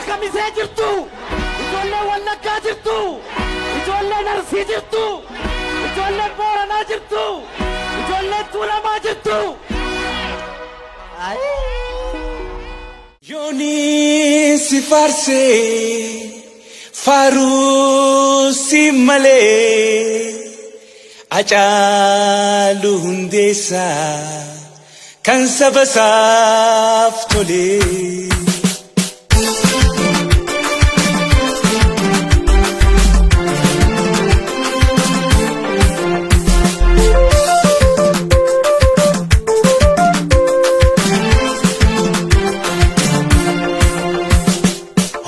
Kamisee jirtu, ijoolleen Wallaggaa jirtu, ijoolleen Arsii jirtu, ijoolleen Booranaa jirtu, ijoolleen Tuulamaa jirtu. Yooni si faarsee faaruu si malee Hacaaluu Hundeessaa kan saba isaaf tolee.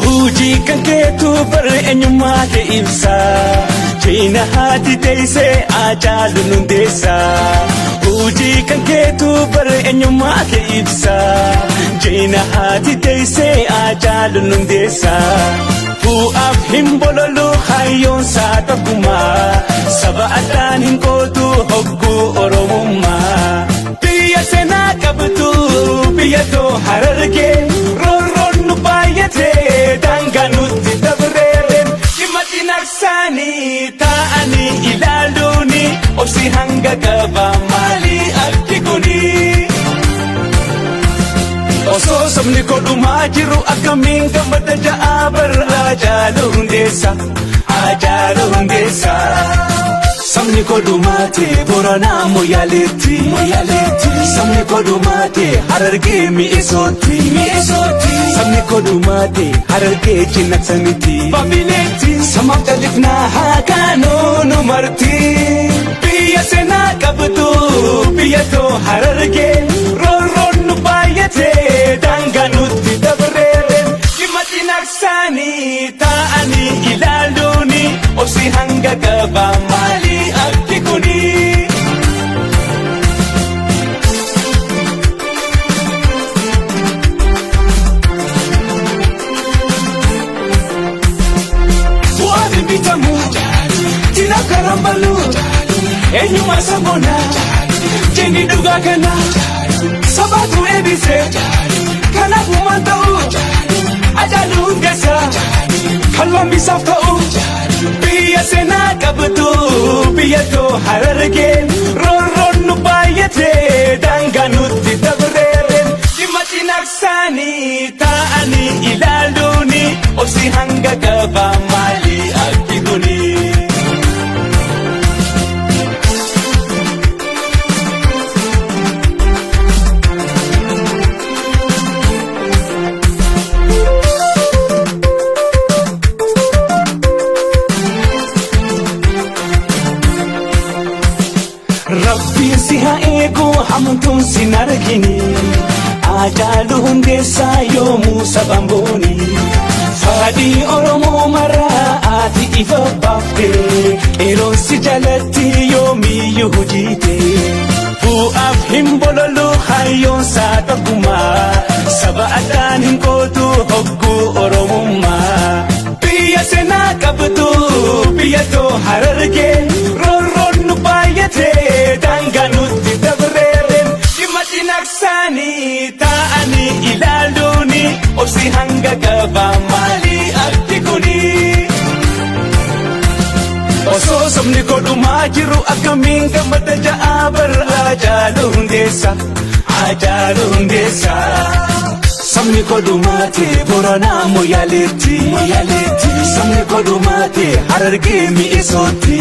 Hojii kan keetu barre eenyummaa kee ibsa. Jiina haati teessee Hacaaluu Hundeessaa. Hojii kan keetu barre eenyummaa kee ibsa. Jiina haati teessee Hacaaluu Hundeessaa. Bu'aaf hin bololu hayyoon isaa tokkuma. Saba addaan hin qoodu hogguu Oromummaa. Biyya seenaa qabdu biyya too Harargee roorroon nu baay'atee daangaa nutti dabree dhimma dinagsaanii taa'anii ilaaluuni obsi hanga qaba maali akki kuni. Osoo sabni kodhumaa jiru akkamiin gammada ja'aa barra Hacaaluu Hundeessaa Hacaaluu Hundeessaa. Sabni kodhumaate Booranaa Moyaaleetti Sabni kodhumaate Harargee Mi'eessootti Sabni kodhumaate Harargee Cinaaksanitti Babileetti Samaaf califnaa haa kaanuu nu marti. Biyya seenaa qabdu biyya too Harargee roorroon nu baay'atee daangaa nutti dabree dhimma dinagsaanii taa'anii ilaaluuni obsi hanga qaba maali akki kuni. Bu'aan hin bitamu diina karaan balu eenyummaa saboona jenni dhugaa kana sabaatu eebise kanaaf uumaan ta'u Hacaaluu Hundeessaa kan lammisaaf ta'u biyya seenaa qabdu biyya too Harargee roorroon nu baay'atee daangaa nutti dabree dhimma dinagsaanii taa'anii ilaaluuni obsi hanga qaba maali akki kuni. Rabbiin si haa eegu hamtuun sin argini. Hacaaluu Hundeessaa yoomuu sabaan booni. Fadhii Oromoo maraa ati ifa baafte. Qeerroon si jalatti yoomiyyuu hojiite. Bu'aaf hin bololu hayyoon isaa tokkuma. Saba addaan hin qoodu hogguu Oromummaa. Biyya seenaa qabdu biyya too Harargee roorroon nu baay'atee daangaa nutti dabree dhimma dinagsaanii taa'anii ilaaluuni obsi hanga qaba maali akki kuni. Osoo sabni kodhumaa jiru akkamiin gammada ja'aa barra Hacaaluu Hundeessaa Hacaaluu Hundeessaa. Sabni kodhumaate Booranaa Moyaaleetti Sabni kodhumaate Harargee Mi'eessootti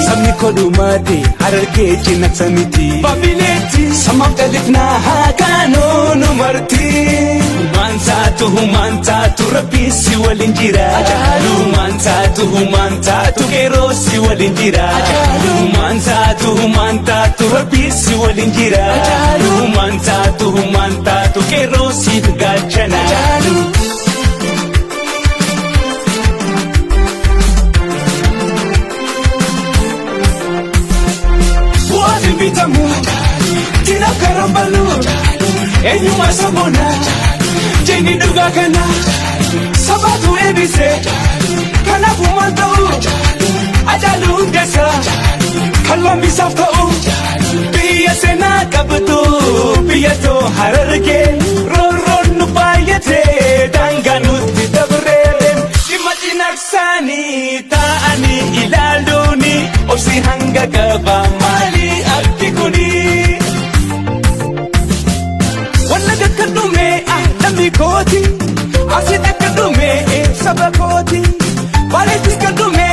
Sabni kodhumaate Harargee Cinaaksanitti Babileetti Samaaf califnaa haa kaanuu nu marti. Humaan taatu humaan taatu rabbi si waliin jira. Humaan taatu humaan taatu qeerroo si waliin jira. Humaan taatu humaan taatu rabbi si waliin jira. Humaan taatu humaan taatu qeerroo siif gaachana. Bu'aan hin bitamu diinaaf karaan balu eenyummaa saboona jenni dhugaa kana sabaatu eebise kanaaf uumaan ta'u Hacaaluu Hundeessaa kan lammisaaf ta'u biyya seenaa qabdu biyya too Harargee roorroon nu baay'atee daangaa nutti. kooti. Asitti akka dhume saba kooti. Baaleettis kan dhume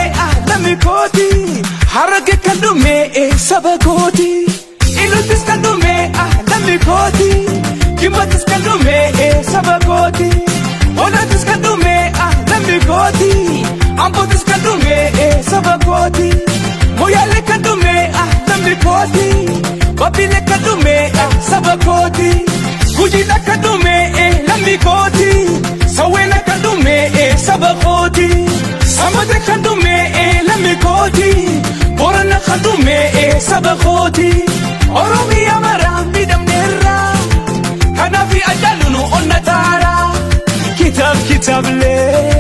lammi kooti. Hararge kan dhume saba kooti. Iluttis kan dhume lammi kooti. Jimmattis kan dhume saba kooti. Holattis kan dhume lammi kooti. Ambootis kan dhume saba kooti. Moyaalee kan dhume lammi kooti. Babbilee kan dhume saba kooti. Gujiin akka dhume lammi kooti. Sawween akka dhume saba kooti. Sammata kan dhume lammi kooti. Boorana kan dhume saba kooti. Oromiyaa maraa miidhamneerra. Kanaaf ajaalu nu onna taara. Kitaab kitaabilee.